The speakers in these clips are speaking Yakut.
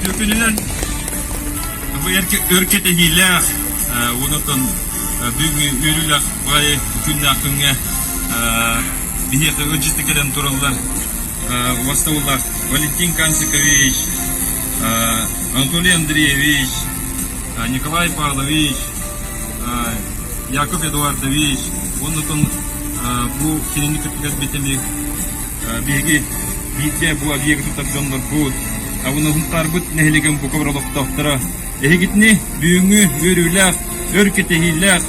Үтүө күнүнэн бу өр кэтэһиилээх уонна бүгүҥҥү үөрүүлээх баҕайы күннээх күҥҥэ биһиэхэ ыалдьыты кэлэн тураллар убастабыллаах Валентин Кансикович, Анатолий Андреевич, Николай Павлович, Яков Эдуардович уонна бу кинини кытта кэлбит эмиэ Биһиги бииргэ бу объегы тутар дьоннорбут, Абынаһынтаарбыт нэһилиэгин бука бары олохтоохторо эһигитини бүгүҥҥү үөрүүлээх, өр кэтэһиилээх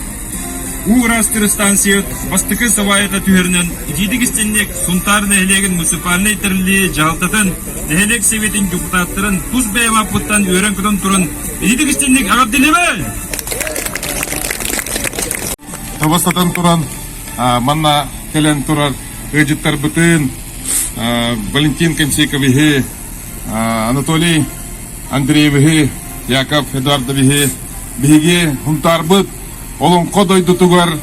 уу ыраастыыр станция бастакы сабаайата түһэринэн итиитик истинник Сунтаар нэһилиэгин муниципальнай тэриллии дьаһалтатын, нэһилиэк сэбиэтин депутаттарын тус бэйэм ааппыттан үөрэн-көтөн туран итиитик истинник эҕэрдэлиибин! Табастатан туран манна кэлэн турар ыалдьыттарбытын Валентин Комсековиһы, Анатолий Андреевиһы, Яков Эдуардовиһы биһиги Һунтаарбыт Олоҥхо дойдутугар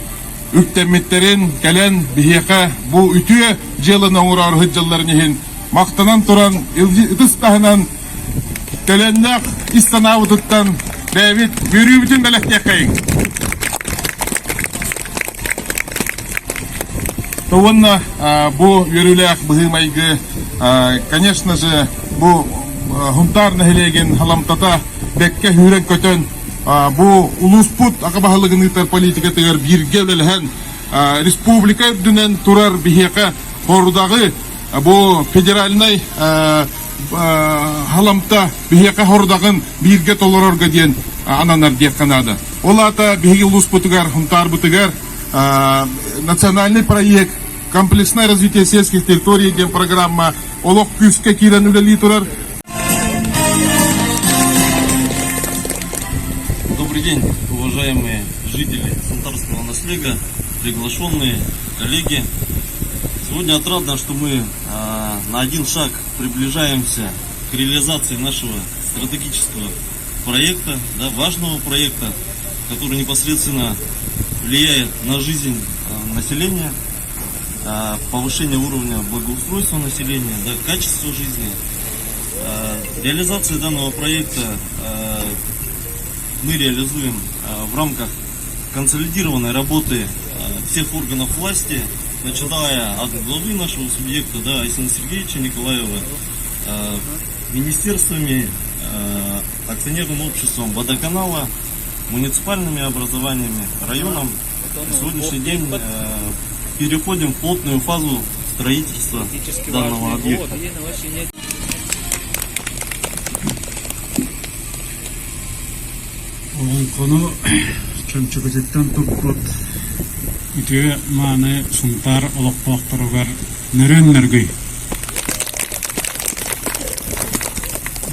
үктэммиттэрин кэлэн биһиэхэ бу үтүө дьыаланы оҥороору сылдьалларын иһин махтанан туран ытыс таһынан Төлөннөөх ис санаабытыттан бэйэбит үөрүүбүтүн бэлэхтиэххэйиҥ. Уонна бу үөрүүлээх быһыы-майгы, конечно же, бу Һунтаар нэһилиэгин халамтата бэккэ сүүрэн-көтөн, бу улууспут аҕа баһылыгын ыытар политикатыгар бииргэ үлэлэһэн, республика үрдүнэн турар биһиэхэ хорудаҕы бу федеральнай халамта биһиэхэ хорудаҕын бииргэ толорорго диэн ананар диэххэ наада. Ол аата биһиги улууспутугар, Һунтаарбытыгар национальный проект «Комплексное развитие сельских территорий» диэн программа олох күүскэ киирэн үлэлии турар. Добрый день, уважаемые жители Сунтарского наслега, приглашенные коллеги. Сегодня отрадно, что мы на один шаг приближаемся к реализации нашего стратегического проекта, да, важного проекта, который непосредственно влияет на жизнь населения, повышение уровня благоустройства населения, да, качество жизни. Реализация данного проекта мы реализуем в рамках консолидированной работы всех органов власти, начиная от главы нашего субъекта, да, Айсена Сергеевича Николаева, министерствами, акционерным обществом водоканала, муниципальными образованиями, районом. На сегодняшний день переходим в плотную фазу строительства данного объекта. Олоҥхону чөмчөкөтүттэн туппут үтүө мааны Сунтаар олохтоохторугар нөрүөн нөргүй!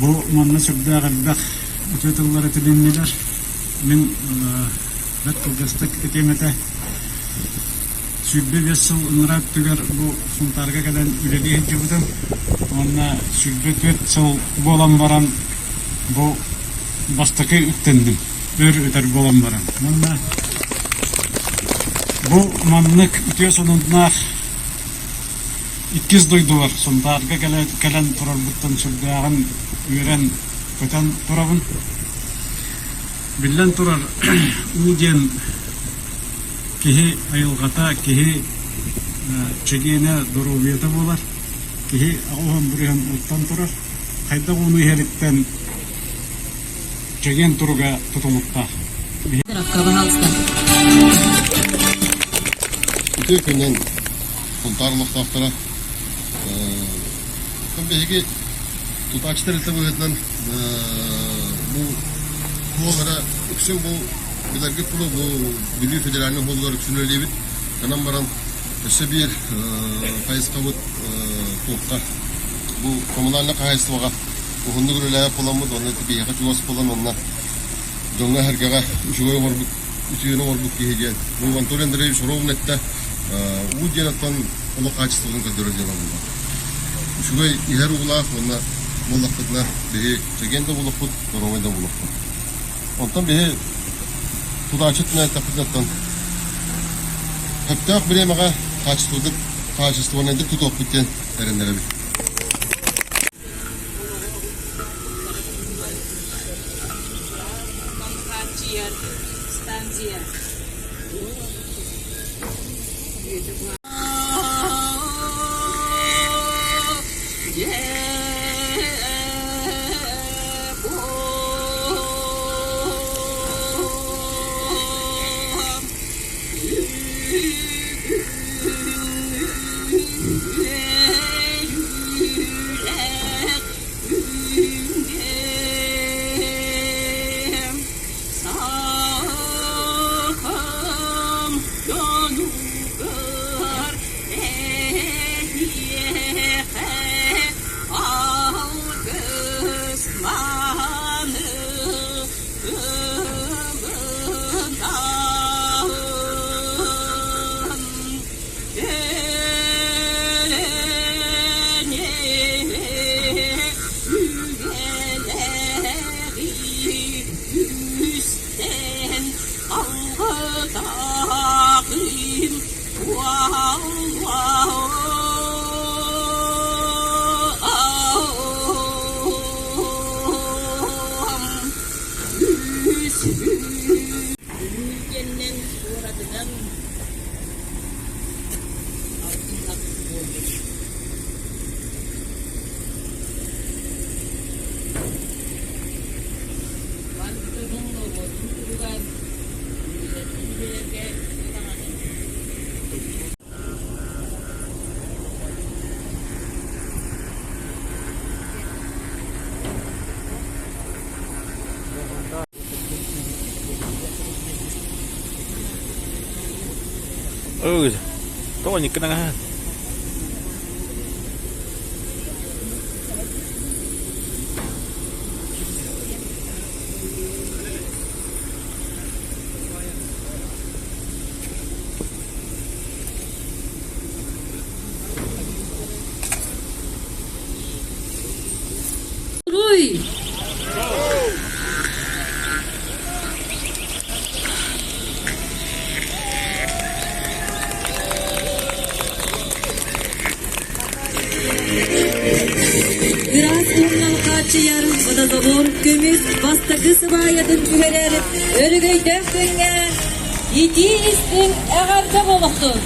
Бу манна сүрдээх элбэх үтүө тыллар этилиннилэр. Мин бэрт кылгастык этиэм этэ. 25 сыл ыныраа өттүгэр бу Сунтаарга кэлэн үлэлии сылдьыбытым. Уонна 24 сыл буолан баран бу бастакы үктэнним. Өр өтөр буолан баран. Уонна бу маннык үтүө сонуннаах иккис дойдубар Сунтаарга кэлэн турарбыттан сүрдээҕин үөрэн көтөн турабын. Биллэн турар, уу диэн киһи айылҕата, киһи чэгиэнэ, доруобуйата буолар. Киһи аҕыс бырыһан ууттан турар. Хайдах ууну иһэриттэн чэгиэн туруга тутулуктаах. Үтүө күнүнэн Сунтаар олохтоохторо. Биһиги тутааччы тэрилтэ быһыытынан бу суол эрэ үксүн бу билэргит курдук бу Бүлүү федеральнай суолугар үксүн үлэлиибит. Гынан баран өссө биир хайысхабыт туохха бу коммунальнай хаһаайыстыбаҕа уһуннук үлэлээбит буоламмыт уонна биһиэхэ чугас буолан уонна дьоҥҥо-сэргэҕэ үчүгэй оҥорбут үтүөнү оҥорбут киһи диэн бу Анатолий Андреевич ровно эттэ уу диэн оттон олох хаачыстыбатын көрдөрөр дьыала буолла. Үчүгэй иһэр уулаах уонна буоллахпытына биһи чэгиэн да буолуохпут, доруобай да буолуохпут. Онтон биһи тутааччы өттүнэн эттэхпитинэ оттон сөптөөх бириэмэҕэ хаачыстыбадык хаачыстыбаннайдык тутуохпут диэн эрэннэрэбит. чинчийэр станция. Сахам дьонугар эһиэхэ алгыс мааны Бүлүү диэнинэн куоратынан алтыннах буолбут. Бары дьонун норуотун туһугар үлэлэргэ даҕаны. Ừ, тоҕо ньыккынан Руй! Ыраас ууннан хааччыйар водозабор көмүс бастакы сыбаайатын түһэрэр өрөгөйдөөх күҥҥэ итии истиҥ эҕэрдэ буолуохтун!